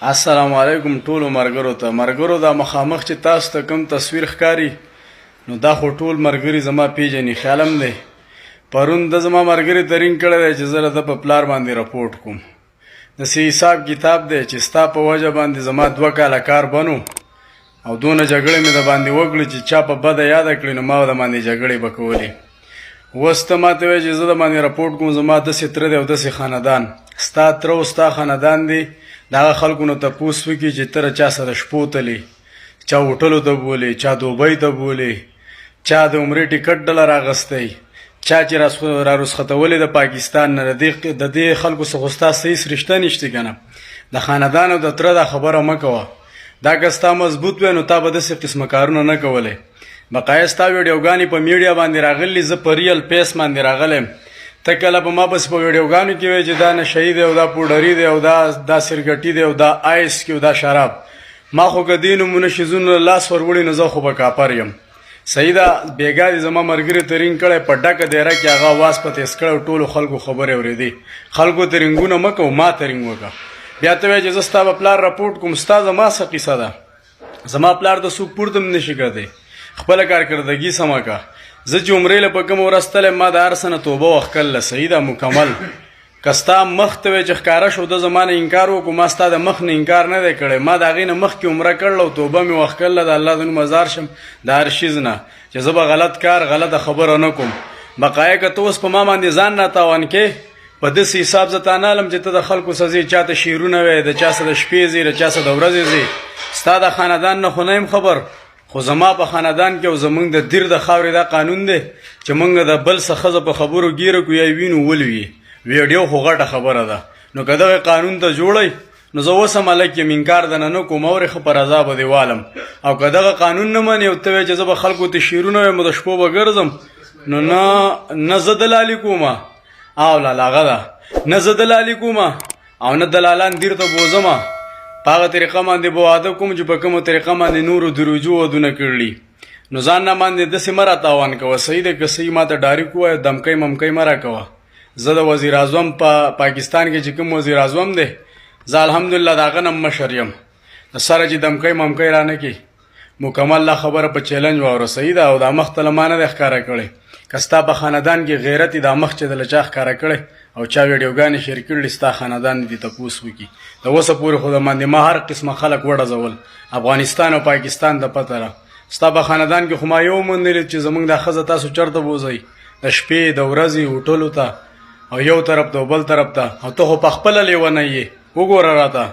السلام علیکم ټولو مرګرو ته. مرګرو، دا مخامخ چې تاسو ته کوم تصویر ښکاري، نو دا خو ټول مرګري زما پیژني خیالم دی. پرون د زما مرګري ترین کړی دی چې زه د په پلار باندې رپورټ کوم. د سی حساب کتاب دی چې ستا په وجه باندې زما 2 کاله کار بنو او دونه جګړې مې د باندې وکړې چې چا په بده یاده کړې، نو ما د باندې جګړې به کولې. اوس ته ماته وایې چې زه د باندې رپورټ کوم، زما داسې تره دی او داسې خاندان. ستا تره او ستا خاندان دی د هغه خلکو نه تپوس وکړي چې تره چا سره شپو تلې، چا هوټلو ته بولې، چا دوبۍ ته بولې، چا د عمرې ټیکټ ډله راغستی، چا چې را رسختولې د پاکستان نه. د دې خلکو څخه خو ستا څه هېڅ رشته نشته که نه. د خاندان او د تره دا خبره مه کوه. دا که ستا مضبوط وی، نو تا به داسې قسمه کارونه نه کولی. بقایا ستا ویډیوګانې په میډیا باندې راغلي، زه په ریل پیس باندې راغلی. ته کله په ما پسې په ویډیوګانو کې وې چې دا نشهيي دی او دا پوډري دی او دا سرګټي دی او دا آیس کې او دا شراب. ما خو که دې نومونه شیزونو له لاس وروړي، نو زه خو به کاپر یم. صحیح ده. بېګا دې زما ملګري ته رینګ کړی، په ډکه دیره کې هغه اواز په تېز کړی او ټولو خلکو خبرې اورېدې. خلکو ته رینګونه مه کوه، ما ته رینګ وکړه. بیا ته وایې چې زه ستا په پلار رپورټ کوم. ستا زما څه قصه ده؟ زما پلار ته څوک پورته هم نشي کتلی. خپله کارکردګي سمه که. زه چې عمرې له په کومه ورځ تللی، ما د هر څه نه توبه وښکله. صحیح ده، مکمل. که ستا مخ ته وی چې ښکاره شو، د زما نه انکار وکړو. ما ستا د مخ نه انکار نه دی کړی. ما د هغې نه مخکې عمره کړله او توبه مې وښکله، د الله د نوم ازار شم د هر شیز نه چې زه به غلط کار، غلطه خبره نه کوم. بقایا که ته اوس په ما باندې ځان را تاوان کې، په داسې حساب زه تا نه علم چې ته د خلکو سره ځې، چا ته شعرونه وایې، د چا سره د شپې ځې، د چا سره د ورځې ځې. ستا د خاندان نه خو نه یم خبر، خو زما په خاندان کې او زمونږ د دیر د خاورې دا قانون دی چې مونږ د بل څه ښځه په خبرو ګیره کو یا وینو ولوي، ویډیو خو غټه خبره ده. نو که دغه قانون ته جوړی، نو زه اوس هم هلک یم، انکار درنه نه کوم، اورې ښه په رضا به دې والم. او که دغه قانون نه منې او ته وایې چې زه به خلکو ته شعرونه وایم او د شپو به ګرځم، نو نه نه زه دلالي کوم او لالا هغه ده، نه زه دلالي کوم او نه دلالان دیر ته بوزم. په هغه طریقه باندې به واده کوم چې په کومه طریقه باندې نورو دروجو ودونه کړي. نو ځان نه باندې داسې مه را تاوان کوه. صحیح ده، که صحیح ماته ډاریک ووایه، دمکۍ ممکۍ مه راکوه. زه د وزیر اعظم، په پاکستان کې چې کوم وزیر اعظم دی، زه الحمدلله د هغه نه مشر یم. د سره چې دمکۍ ممکۍ رانه کې، مکمل دا خبره په چیلنج واوره. صحیح ده. او دا مخ ته له ما نه دی ښکاره کړی. که ستا په خاندان کې غیرت، دا مخ چې د له چا ښکاره کړی او چا ویډیوګانې شیر کړي، ستا خاندان دې تپوس وکړي. د اوسه پورې خو د باندې ما هر قسمه خلک وډزول، افغانستان او پاکستان د پته را. ستا په خاندان کې خو ما یو موندلی چې زمونږ دا ښځه تاسو چېرته بوځئ د شپې د ورځې هوټلو ته او یو طرف ته او بل طرف ته، او ته خو پخپله لیونی یې. وګوره راته.